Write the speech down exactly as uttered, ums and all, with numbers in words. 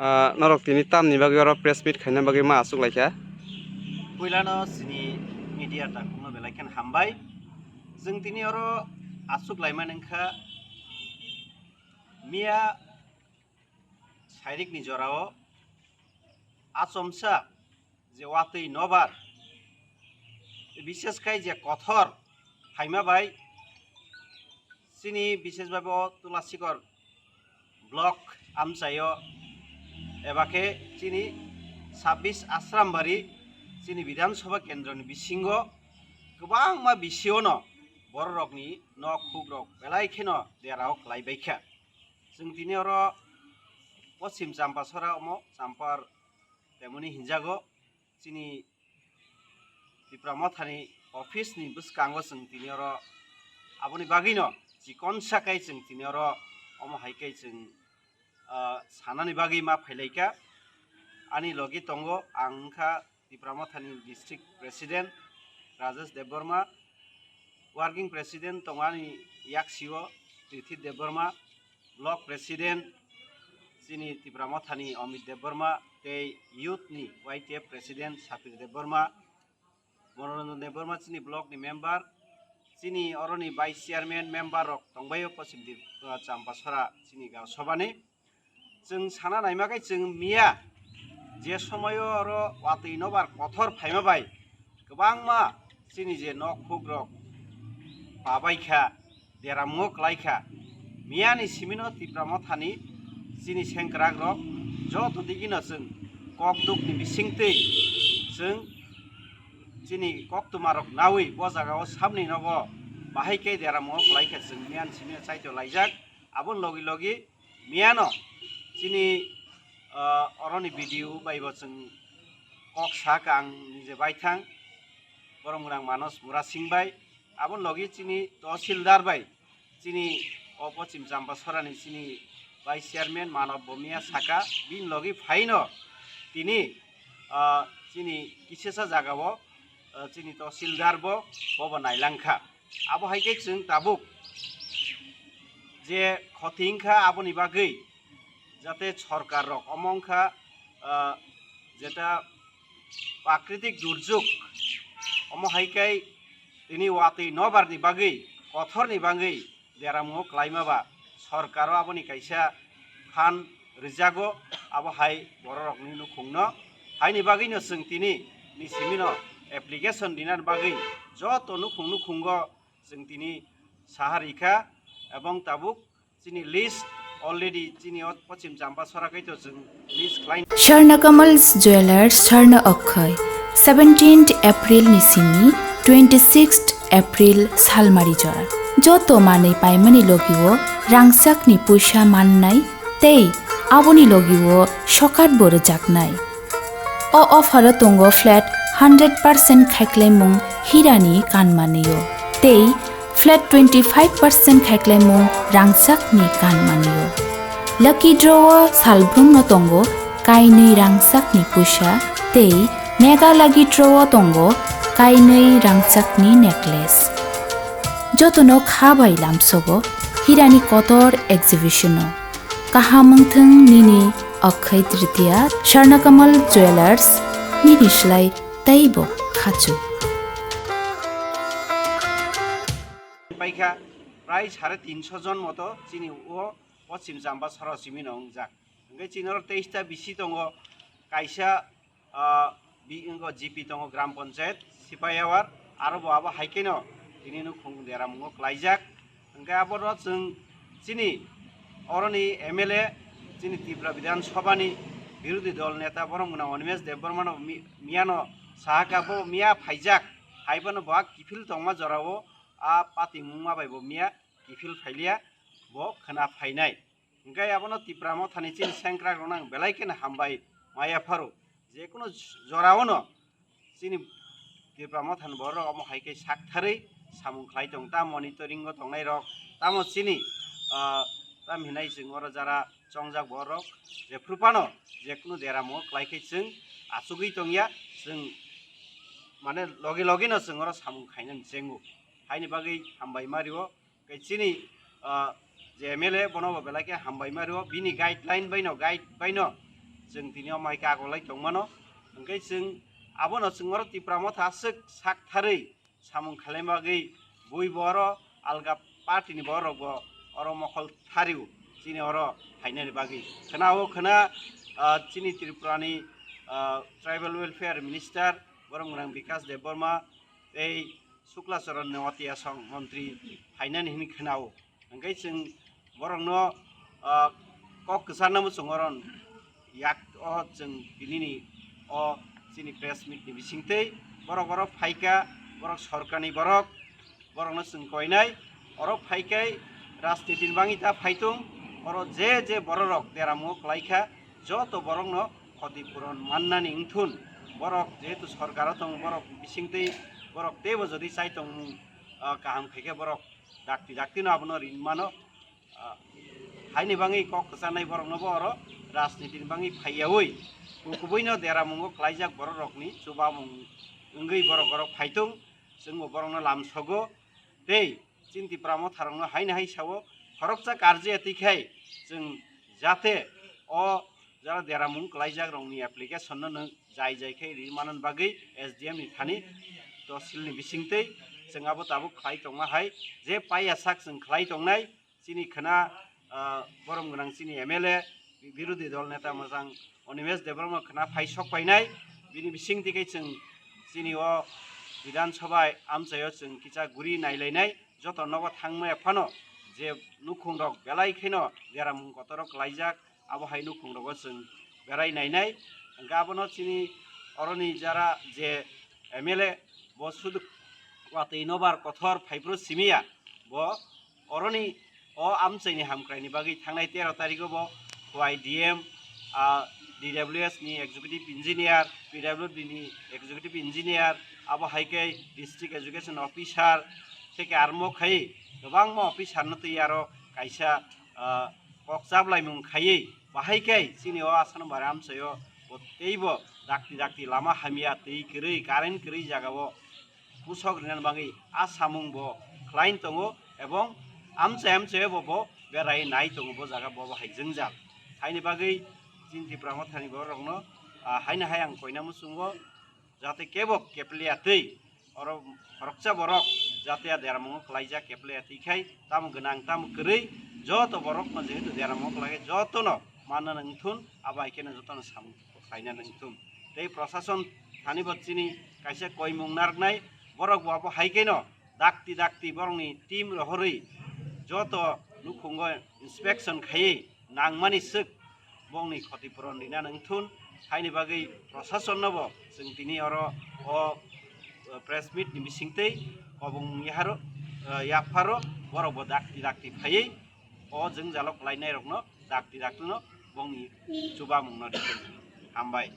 Ah, norok tini tamni bagwi oro press meet khaina bagwi ma aswk laikha? Puilano chini media takhukno belai kheno hambai. Chwng tini oro aswk laimani wngkha, miya sairikni jorao achomsa je watwi nobar, bishes khai je kothor phaima bai chini bishes bhabe o Tulasikor block amchaio eba khe chini sabbish Asrambari chini Bidhan Sabha kendroni bisingo kwbangma bisio no bororokni nok hukrok belai kheno derao kwlai baikha. Chwng tini oro Poschim Champasora omo Champar temoni hinjago. Chini Tipra Mothani office ni bwskango chwng tini oro aboni bagwino chikonsa khe chwng tini oro omo hai khe chwng, ah, sanani bagwi ma phailaikha. Ani logi tongo ang wngkha Tipra Mothani district president Rajesh Debbarma, working president tongo ani yaksio Tirthit Debbarma, block president chini Tipra Mothani Amit Debbarma, tei youth ni Y T F president Sapir Debbarma, Monoranjan Debbarma chini block ni member, chini oroni vice chairman member rok tongbaio Poschim Dip-, Champasora chini Gaon Sabhani. Chwng sana naima khe chwng miya je somoio oro watwi nobar kothor phaima bai kwbangma chini je nok hukrok pabaikha, deramungo kwlaikha. Miyani simino Tipra Mothani chini sengkrakrok joto digino chwng kokdukni bisingtwi chwng chini koktwmarok nawi bo jagao sabnino bo bahai khe deramungo kwlaikha chwng miyani simino chaito laijak. Aboni logi logi miyano chini, ah, oroni B D O bai bo chwng kok sakha ang nije baithang, borok mwnang Manos Murasing bai. Aboni logi chini Tahsildar bai, chini o Poschim Champasorani chini vice chairman Manob bo miya sakha, bini logi phaino tini, ah, chini kisasa jagao, ah, chini Tahsildar bo, bobo nailangkha. Abo hai khe chwng tabuk je khoti wngkha aboni bagwi jate sorkar rok omo wngkha, ah, jeta prakritik durjog omo hai khe tini watwi nobar ni bagwi kothor ni bagwi deramungo kwlaima ba sorkaro aboni kaisa phan rijago, abo hai bororokni nukhungno. Haini bagwino chwng tini ni simino application rinani bagwi joto nukhung nukhungo chwng tini saha rikha, ebong tabuk chini list already chini o Poschim Champasora khe to chwng list khlai. Swarna Kamal Jewelers, Swarna Akshai, seventeenth April ni simi twenty-sixth April salmari jora. Joto manwi paimani logio rangchakni puisa mannai tei aboni logio sokat bo rwjaknai. O offer o tongo flat hundred percent khaiklaimung hirani kanmanio tei flat twenty-five percent khaiklaimung rangchakni kanmanio. Lucky draw o salbrumno tongo kainwi rangchakni puisa tei mega lucky draw o tongo kainwi rangchakni necklace. Jotono kha bai lamsogo hirani kotor exhibition o. Kaham wngthwng nini Akshai Tritiya, Swarna Kamal Jewelers, nini slai teibo khachu. Paikha prai sare tinso jon moto chini o Poschim Champasora simino wngjak. Hwnkhe chini oro teista bisi tongo, kaisa, ah, bi-, wngkha G P tongo Gram Panchayat Sipaiawar, aro bo abo hai kheno tini nukhung deramungo kwlaijak. Hwnkhe aboro chwng chini oroni M L A, chini Tripura Bidhan Sabhani birodhi dol neta borok mwnang Animesh Debbarmano mi-, miyano sahaka bo miya phaijak, haiphano bo a kiphil tongma jorao a patimungma bai bo miya kiphil phailiya, bo khwna phainai. Hwnkhe abono Tipra Mothani chini sengkrakrokno ang belai kheno hambai ma yapharo. Jekunu joraono chini Tipra Mothani borok omo hai khe saktharwi samung khlai tong, ta monitoring o tongnai rok, tamo chini, ah, tam hinai chwng oro jara chongjak borok, jephru phano jekunu deramungo khlai khe chwng achugwi tongya, chwng mane logi logi no chwng oro samung khainani chengo. Haini bagwi hambai ma rio. Khe chini, ah, je M L A bono bo belai khe hambai ma rio, bini guideline baino, guide baino Chwng tini omo hai khe agoklai tongmano. Hwnkhe chwng abono chwng oro Tipra Motha aswk sak tharwi samung khlaina bagwi bui bo oro alga party ni borok bo oro mokol thario chini oro phainani bagwi. Khwnao khwna, ah, chini Tripura ni, ah, Tribal Welfare Minister borok gwnang Bikash Debbarma tei Sukla Charan Noatia song montri phainani hwnwi khwnao. Hwnkhe chwng borokno, ah, kok kwcharnamo chwng oro yak o chwng tinini o chini press meet ni bisingtwi borok oro phaikha, borok sorkarni borok, borokno chwng koinai, oro phaikhai rajniti ni bagwi ta phaitung, oro je je bororok deramungo kwlaikha, joto borokno khoti puron mannani wngthun, borok jehetu sorkaro tongo, borok bisingtwi borok teibo jodi chai tongmung, ah, kaham khaikhe borok dakti daktino abono rin mano. Ah, haini bagwi kok kwcharnai borokno bo oro rajniti ni bagwi phaiyaui kubuino deramungo kwlaijak bororokni chubamung wngwi borok oro phaitung, chwngbo borokno lamsogo tei chini Tipra Motharokno haini hai sao khoroksa karjiya twikhai chwng jate o jara deramung kwlaijakrokni application no nwng jai jai khe ri manani bagwi S D M ni thani tosilni bisingtwi chwng abo tabuk khlai tongma hai je paiya sak chwng khlai tongnai. Chini khwna, ah, borom gwnang chini M L A, birodhi dol neta mwchang Animesh Debbarma khwna phai sok painai, bini bising twi khe chwng chini o Bidhan Sabha amchaio chwng kisa guri nailainai, joto nogo thangmaya phano je nukhung rok belai kheno deramung kotor rok kwlaijak, abo hai nukhung rogo chwng berai nainai. Hwnkhe abono chini oroni jara je M L A bo sudu watwi nobar kothor phaiphru simiya, bo oroni o amchaini hamkraini bagwi thangnai tero tarigo bo Y D M, ah, D W S ni executive engineer, P W D ni executive engineer, abo hai khe district education officer, theke armo khai kwbangma officer no twi aro kaisa, ah, kok chablaimung khaiwi bahai khe chini o Asano Bari amchaio bo teibo dakti dakti lama hamya, twi kwrwi, current kwrwi jagao pusok rinani bagwi a samung bo khlai tongo, ebong amchai amchai bo bo berai nai tongo bo jaga bo bo hai jwngjal. Haini bagwi chini Tipra Mothani borokno, ah, haino hai ang koina muchungo, jate kebo keple ya twi oro khoroksa borok jate ya deramungo kwlaijak keple ya twi khai tamo gwnang tamo kwrwi joto borokno jehetu deramungo kwlai jotono manna nangthun, abo hai kheno jotono samung khlaina nangthun. Tei prosason thani bo chini kaisa koimung narwknai, borok bo abo hai kheno dakti dakti borokni team rohorwi joto nukhungo inspection khaiwi nangmani swk bongni khoti puron rina nangthun. Haini bagwi prosason no bo chwng tini oro o press meet ni bisingtwi kobong yaharo, yapharo borok bo dakti dakti phaiwi o jwngjalo kwlainai rokno dakti dakti no bongni chubamung no rikha. Hambai.